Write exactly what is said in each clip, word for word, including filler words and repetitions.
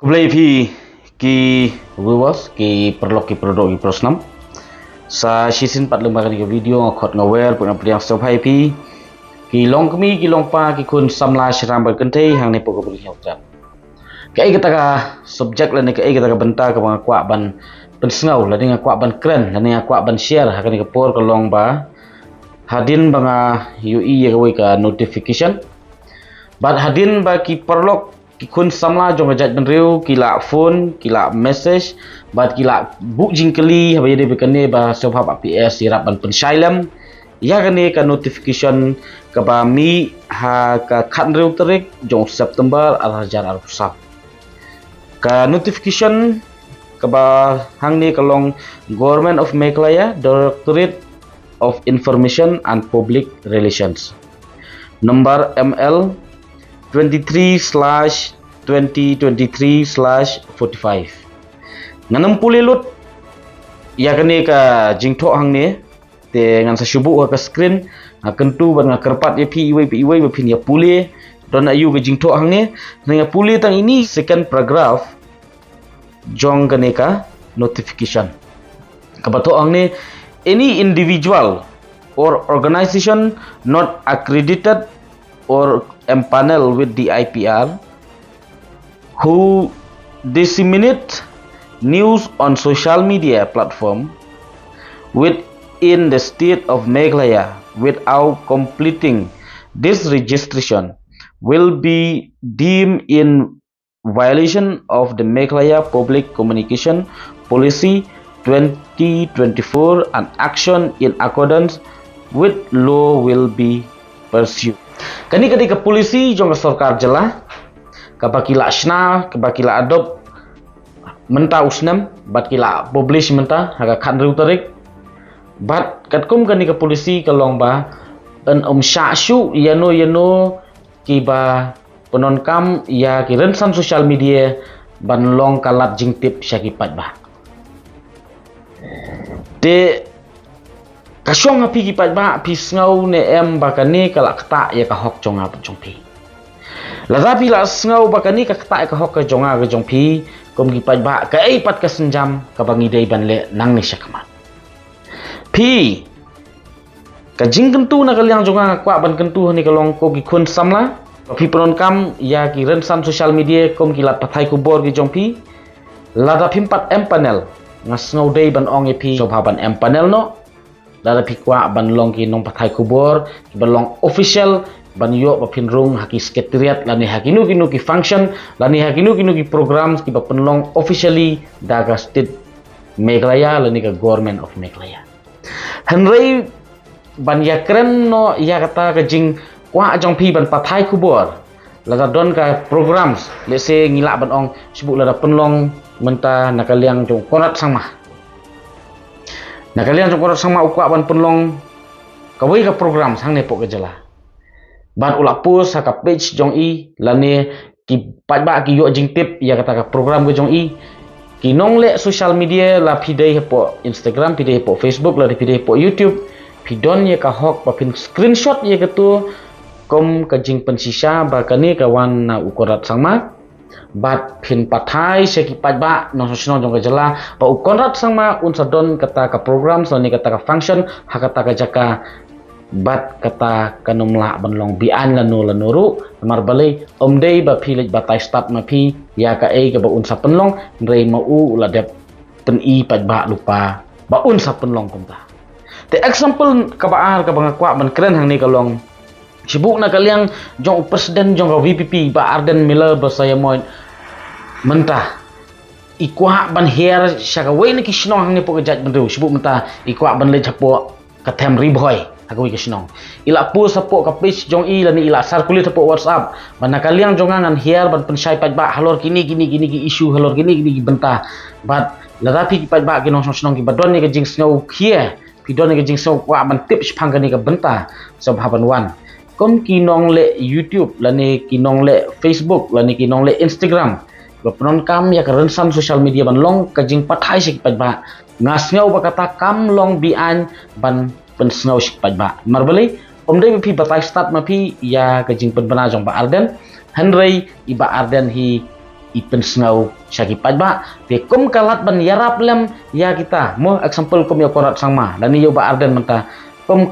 Khublei phi ki viewers, ki paralok, ki paradoh, ki parasnam. Sa shisien pat lem bad kane ka video nga khot nga wer pat nga pdiang sngewbha ïa phi ki longkmie, ki longpa, ki khun samla, shynrang bad kynthei hangne hapoh ka Bri Hynñiewtrep. Kaei kata ka subject lane kaei kata ka bynta kaba nga kwah ban pynsngew lane nga kwah ban kren lane nga kwah ban share ha kane ka por ka long ba hadien ba nga ïohi ïa kawei ka notification bad hadien ba ki paralok, ki khun samla jong ka jaitbynriew ki la phone, ki la message bad ki la buh jingkylli haba ïadei bad kane ba sngewbha ba P S ïarap ban pynshai lem ïa kane ka notification kaba mih ha ka khathynriew tarik jong September ar hajar arphew saw. Ka notification kaba hangne ka long Government of Meghalaya, Directorate of Information and Public Relations, number M L twenty-three slash twenty twenty-three slash forty-five. Ngan ym pule lut ïa kane ka jingthoh hangne, te ngan sa shu buh ha ka screen, nga kyntu bad nga kyrpad ïa phi iwei pa iwei ba phin ïa pule. Don aïu ka jingthoh hangne? Nga pule tang ine i second paragraph jong kane ka notification kaba thoh hangne: any individual or organization not accredited or empaneled with the I P R who disseminate news on social media platform within the state of Meghalaya without completing this registration will be deemed in violation of the Meghalaya Public Communication Policy twenty twenty-four and action in accordance with law will be pursued. Kane ka dei ka policy jong ka sorkar jylla kaba ki la shna, kaba ki la adopt mynta u snem bad ki la publish mynta ha ka khathynriew tarik. Bad katkum kane ka policy ka long ba yn ym shah shuh ïano ïano kiba pyndonkam ïa ki rynsan social media ban long ka lad jingtip sha ki paidbah. Te ka shong ha phi ki paidbah, phi sngew ne em ba kane ka la ktah ïa ka hok jong nga bad jong phi? Lada phi la sngew ba kane ka ktah ïa ka hok ka jong nga ka jong phi kum ki paidbah, kaei pat ka sienjam kaba ngi dei ban leh nangne shakhmat? Phi, ka jingkyntu na ka liang jong nga nga kwah ban kyntu hangne ka long ko ki khun samla, ba phi pyndonkam ïa ki rynsan social media kum ki lad pathai khubor ki jong phi. Lada phim pat empanel, nga sngew dei ban ong ïa phi sngewbha ban empanel noh. Lada phi kwah ban long ki nongpathai khubor kiba long official, ban ïoh ba phin rung ha ki secretariat lane ha kino kino ki function lane ha kino kino ki programs kiba pynlong officially da ka state Meghalaya lane ka Government of Meghalaya. Hynrei ban ïakren noh ïa kata ka jingkwah jong phi ban pathai khubor, lada don ka programs, let's say ngi lah ban ong, shu buh lada pynlong mynta na ka liang jong u Conrad Sangma. Na ka liang jong u Conrad Sangma u kwah ban pynlong kawei ka programs hangne hapoh ka jylla. Bad u la post ha ka page jong i lane ki paidbah ki ïoh jingtip ïa kata ka program ka jong i. Ki nongleh social media, la phi dei hapoh Instagram, phi dei hapoh Facebook, lane phi dei hapoh YouTube, phi don ïa ka hok ba phin screenshot ïa kato kum ka jingpynshisha ba kane ka wan na u Conrad Sangma. Bad phin pathai sha ki paidbah nongshong shnong jong ka jylla ba u Conrad Sangma un sa don kata ka program lane kata ka function ha kata ka jaka. Bad kata kan ym lah ban long be-aiñ lano lano ruh. Namar balei? Ym dei ba phi leit batai stad ma phi ïa kaei kaba un sa pynlong, hynrei ma u u la dep pyni paidbah lypa ba un sa pynlong kumta. Te example kaba ar kaba nga kwah ban kren hangne ka long, shu buh na ka liang jong u president jong ka V P P, Bah Ardent Miller Basaiawmoit, mynta i kwah ban hiar sha kawei na ki shnong hangne hapoh ka jaitbynriew. Shu buh mynta i kwah ban leit hapoh ka them Ri Bhoi ha kawei ka shnong. I la post hapoh ka page jong i lane i la circulate hapoh WhatsApp ba na ka liang jong nga ngan hiar ban pynshai paidbah halor kine kine kine ki issue, halor kine kine ki bynta. Bad lada phi ki paidbah ki nongshong shnong kiba don ïa ka jingsngew khia, phi don ïa ka jingsngew kwah ban tip shaphang kane ka bynta, sngewbha ban wan. Kum ki nongleh YouTube lane ki nongleh Facebook lane ki nongleh Instagram ba pyndonkam ïa ka rynsan social media ban long ka jingpathai sha ki paidbah, nga sngew ba kata kam long be-aiñ ban pynsngew sha ki paidbah. Namar balei? Ym dei ba phi batai stad ma phi ïa ka jingpynbna jong Bah Ardent, hynrei i Bah Ardent hi i pynsngew sha ki paidbah. Te kum ka lad ban ïarap lem ïa kita, mo, example kum ïa u Conrad Sangma lane ïa u Bah Ardent mynta, kum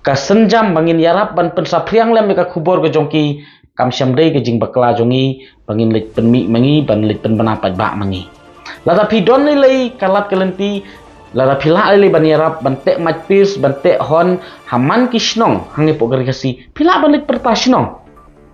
ka sienjam ba ngin ïarap ban pynsaphriang lem ïa ka khubor ka jong ki, kam shym dei ka jingbakla jong ngi ba ngin leit pynmih ma ngi, ban leit pynbna paidbah ma ngi. Lada phi don lei lei ka lad ka lynti, lada phi lah lei lei ban ïarap, ban teh mike pyrsh, ban teh horn ha man ki shnong hangne hapoh ka Ri Khasi, phi lah ban leit pyrta shnong,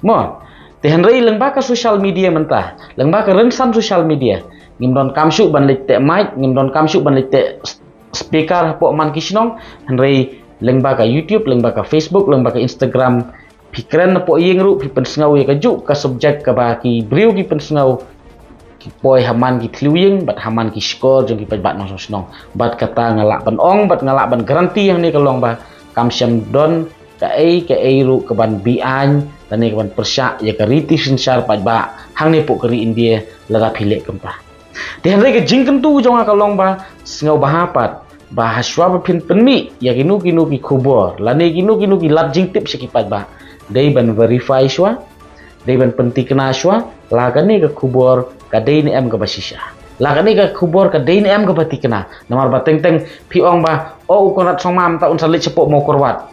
mo. Te hynrei lyngba ka social media mynta, lyngba ka rynsan social media, ngim donkam shuh ban leit teh mike, ngim donkam shuh ban leit teh speaker hapoh man ki shnong, hynrei lyngba ka YouTube, lyngba ka Facebook, lyngba ka Instagram, phi kren hapoh ïing ruh, phi pynsngew ïa kajuh ka subject kaba ki briew ki pynsngew, ki poi ha man ki thliew ïing bad ha man ki shkor jong ki paidbah nongshong shnong. Bad kata nga lah ban ong bad nga lah ban guarantee hangne ka long ba kam shym don kaei kaei ruh kaban beaiñ lane kaban pyrshah ïa ka riti synshar paidbah hangne hapoh ka ri India lada phi leh kumta. Te hynrei ka jingkyntu jong nga ka long ba sngewbha pat ba hashwa ba phin pynmih ïa kino kino ki khubor lane kino kino ki lad jingtip sha ki paidbah, dei ban verify shwa, dei ban pyntikna shwa la kane ka khubor ka dei ne em kaba shisha, la kane ka khubor ka dei ne em kaba tikna. Namar ba teng teng phi ong ba, o, u Conrad Sangma mynta un sa leit shapoh Mawkyrwat.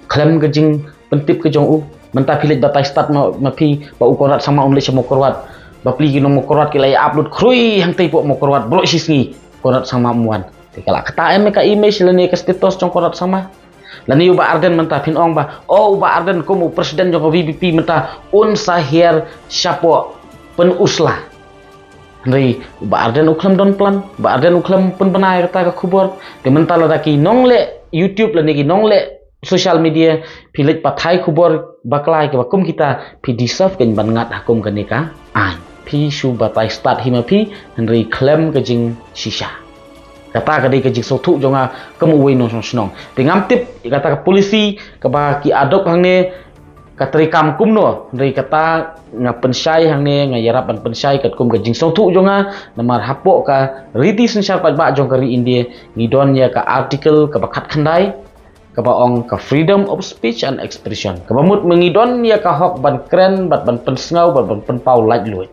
Khlem ka jingpyntip ka jong u, mynta phi leit batai stad ma, ma phi ba u Conrad Sangma un leit sha Mawkyrwat. Bapli ki nong Mawkyrwat ki la ïa upload khrui hangtei hapoh Mawkyrwat, baroh shi sngi u Conrad Sangma um wan. Te ka la kata em ka image lane ka status jong u Conrad Sangma. Lane u Bah Ardent mynta phin ong ba, o, u Bah Ardent kum u president jong ka V P P mynta un sa hiar shapoh Pynursla. Hynrei u Bah Ardent u khlem don plan, u Bah Ardent u khlem pynbna ïa kata ka khubor. Te mynta lada ki nongleh YouTube lane ki nongleh social media phi leit pathai khubor bakla ïa kiba kum kita, phi deserve kein ban ngat ha kum kane ka aiñ. Phi shu batai stad hi ma phi, hynrei khlem ka jingshisha. Kata ka dei ka jingsngewthuh jong nga kum uwei u nongshong shnong. Te ngam tip ïa kata ka policy kaba ki adopt hangne ka treikam kumno, hynrei kata nga pynshai hangne, nga ïarap ban pynshai katkum ka jingsngewthuh jong nga. Namar hapoh ka riti synshar paidbah jong ka ri India ngi don ïa ka article kaba khatkhyndai, kaba ong ka freedom of speech and expression, kaba mut ma ngi don ïa ka hok ban kren bad ban pynsngew bad ban pynpaw laitluid.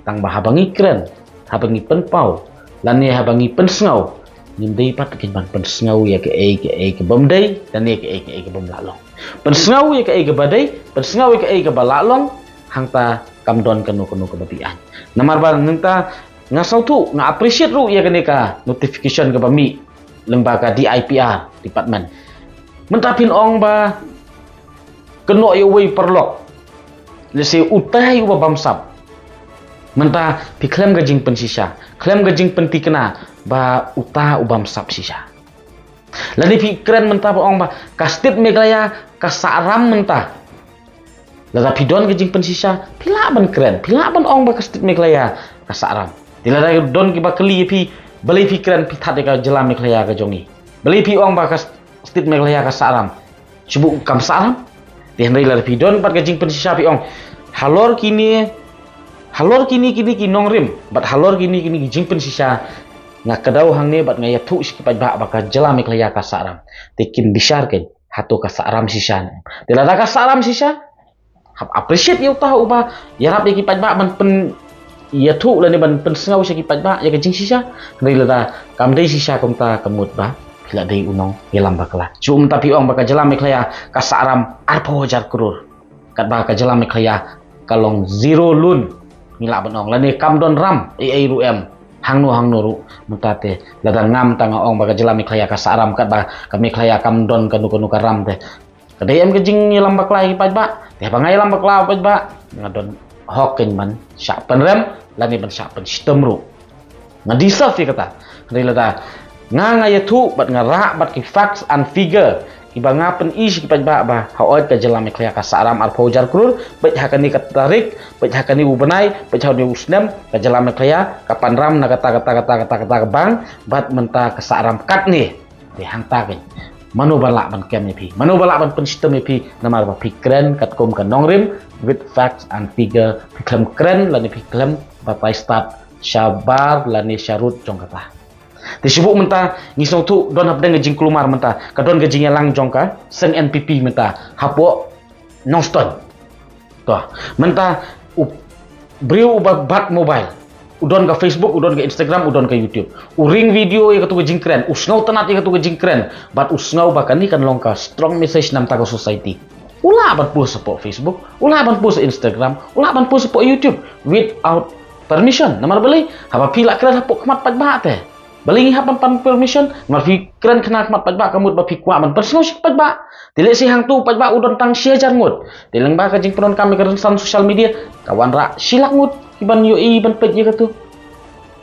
Tang ba haba ngi kren, haba ngi pynpaw lane haba ngi pynsngew, ngim dei pat kein ban pynsngew ïa kaei kaei kabym dei lane kaei kaei kabym lah long. Pynsngew ïa kaei kaba dei, pynsngew ïa kaei kaba lah long, hangta kam don kano kano kaba beaiñ. Namar ba nangta nga sngewthuh, nga appreciate ruh ïa kane ka notification kaba mih lyngba ka D I P R department. Mynta phin ong ba kynnoh ïa uwei u paralok, lehse utai uba bamsap. Mynta phi khlem ka jingpynshisha, khlem ka jingpyntikna ba uta u bamsap shisha. Lane phi kren mynta ba ong ba ka state Meghalaya ka sahram mynta. Lada phi don ka jingpynshisha, phi lah ban kren, phi lah ban ong ba ka state Meghalaya ka sahram. Te lada don kiba kylli ïa phi, balei phi kren phi thad ïa ka jylla Meghalaya ka jong ngi, balei phi ong ba ka state Meghalaya ka sahram? Shu buh kam sahram. Te hynrei lada phi don pat ka jingpynshisha phi ong, halor kine, halor kine kine ki nongrim bad halor kine kine ki jingpynshisha, nga kdew hangne bad nga ïathuh sha ki paidbah ba ka jylla Meghalaya ka sahram. Te kin bishar kein, hato ka sahram shisha ne? Te lada ka sahram shisha, hap appreciate ïa uta uba ïarap ïa ki paidbah ban pyn ïathuh lane ban pynsngew sha ki paidbah ïa ka jingshisha. Hynrei lada kam dei shisha kumta, ka mut ba phi la dei u nongïalam bakla. Shu mynta phi ong ba ka jylla Meghalaya ka sahram arphew hajar klur, katba ka jylla Meghalaya ka long zero loan, ngi lah ban ong, lane kam don ram ei ei ruh em, hangno hangno ruh. Mynta te lada ngam tang nga ong ba ka jylla Meghalaya ka sahram katba ka Meghalaya kam don kano kano ka ram, te ka dei em ka jingïalam bakla ïa ki paidbah? Te haba nga ïalam bakla ïa ki paidbah, nga don hok kein ban shah pynrem lane ban shah pynshitom ruh. Nga deserve ïa kata. Hynrei lada nga, nga ïathuh bad nga rah bad ki facts and figure kiba nga pyni sha ki paidbah ba hooid ka jylla Meghalaya ka sahram arphew hajar klur, peit ha kane ka tarik, peit ha kane u bnai, peit ha kane u snem, ka jylla Meghalaya ka pan ram na kata kata kata kata kata ka bank, bad mynta ka sahram katne. Te hangta kein, mano ba lah ban kem ïa phi, mano ba lah ban pynshitom ïa phi? Namar ba phi kren katkum ka nongrim, with facts and figure. Phi khlem kren lane phi khlem batai stad shabar lane sharud jong kata. Te shu buh mynta ngi sngewthuh don hapdeng ka jingkulmar mynta, ka don ka jingïalang jong ka seng N P P mynta hapoh Nongstoiñ. To, mynta u briew uba bat mobile, u don ka Facebook, u don ka Instagram, u don ka YouTube. U ring video ïa katu ka jingkren, u sngewtynnad ïa katu ka jingkren, bad u sngew ba kane kan long ka strong message namar ka society. U lah ban post hapoh Facebook, u lah ban post Instagram, u lah ban post hapoh YouTube without permission. Namar balei? Haba phi lah kren hapoh khmat paidbah te, balei ngi hap ban pan permission? Namar phi kren khnang ha khmat paidbah, ka mut ba phi kwah ban pynsngew sha paidbah. Te lehse hangtu paidbah u don tang shi hajar ngut, te lyngba ka jingpyndonkam ïa ka rynsan social media, ka wanrah shi lak ngut ki ban ïohi ban peit ïa katu.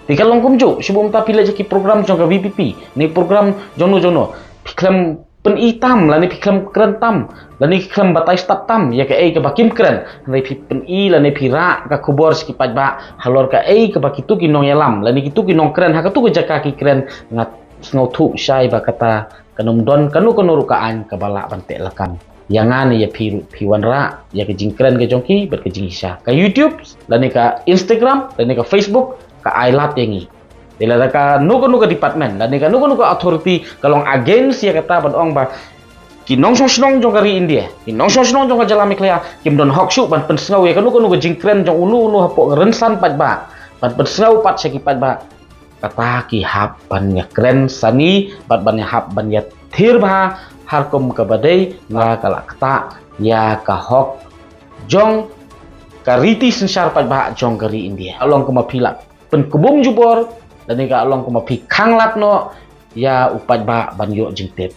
Te ka long kumjuh, shu bun mynta phi leit sha ki program jong ka VPP, ne program jongno jongno, phi khlem pyni tam, lane phi khlem kren tam, lane phi khlem batai stad tam ïa kaei kaba kim kren. Hynrei phi pyni lane phi rah ka khubor sha ki paidbah halor kaei kaba kitu ki nongïalam lane kitu ki nongkren ha katu ka jaka ki kren. Nga sngewthuh shai ba kata kan ym don kano kano ruh ka aiñ kaba lah ban teh lakam ïa nga ne ïa phi ruh, phi wanrah ïa ka jingkren ka jong ki bad ka jingshisha. Ka YouTube lane ka Instagram lane ka Facebook ka ai lad ïa ngi. Te lada kano kano ka department lane kano kano ka authority ka long against ïa kata ban ong ba ki nongshong shnong jong ka ri India, ki nongshong shnong jong ka jylla Meghalaya, kim don hok shuh ban pynsngew ïa kano kano ka jingkren jong uno uno hapoh ka rynsan paidbah, ban pynsngew pat sha ki paidbah, kata ki hap ban ïakren sani bad ban ïa hap ban ïathir bha ha rukom kaba dei, namar ka la ktah ïa ka hok jong ka riti synshar paidbah jong ka ri India. Ka long kumba phi lah pynkubung jubor, lane ka long kumba phi khanglad noh ïa u paidbah ban ïoh jingtip.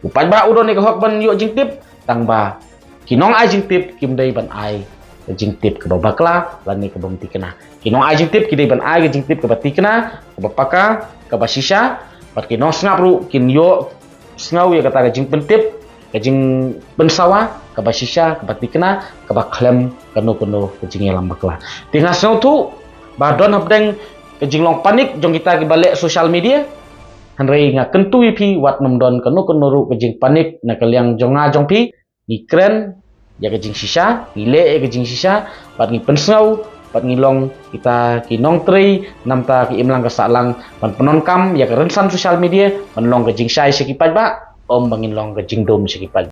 U paidbah u don ïa ka hok ban ïoh jingtip, tangba ki nong ai jingtip kim dei ban ai ka jingtip kaba bakla lane kaba ym tikna. Ki nong ai jingtip ki dei ban ai ka jingtip kaba tikna, kaba paka, kaba shisha, bad ki nong sngap ruh kin ïoh sngew ïa kata ka jingpyntip, ka jingpynsawa kaba shisha, kaba tikna, kaba khlem kano kano ka jingïalam bakla. Te nga sngewthuh ba don hapdeng ka jinglong panic jong kita kiba leh social media. Hynrei nga kyntu ïa phi, wat nym don kano kano ruh ka jingpanic na ka liang jong nga jong phi. Ngi kren ïa ka jingshisha, ngi leh ïa ka jingshisha, bad ngi pynsngew, bad ngi long kita ki nongtrei namar ki imlang ka sahlang ban pyndonkam ïa ka rynsan social media ban long ka jingshai sha ki paidbah, ym ba ngin long ka jingdum sha ki paidbah.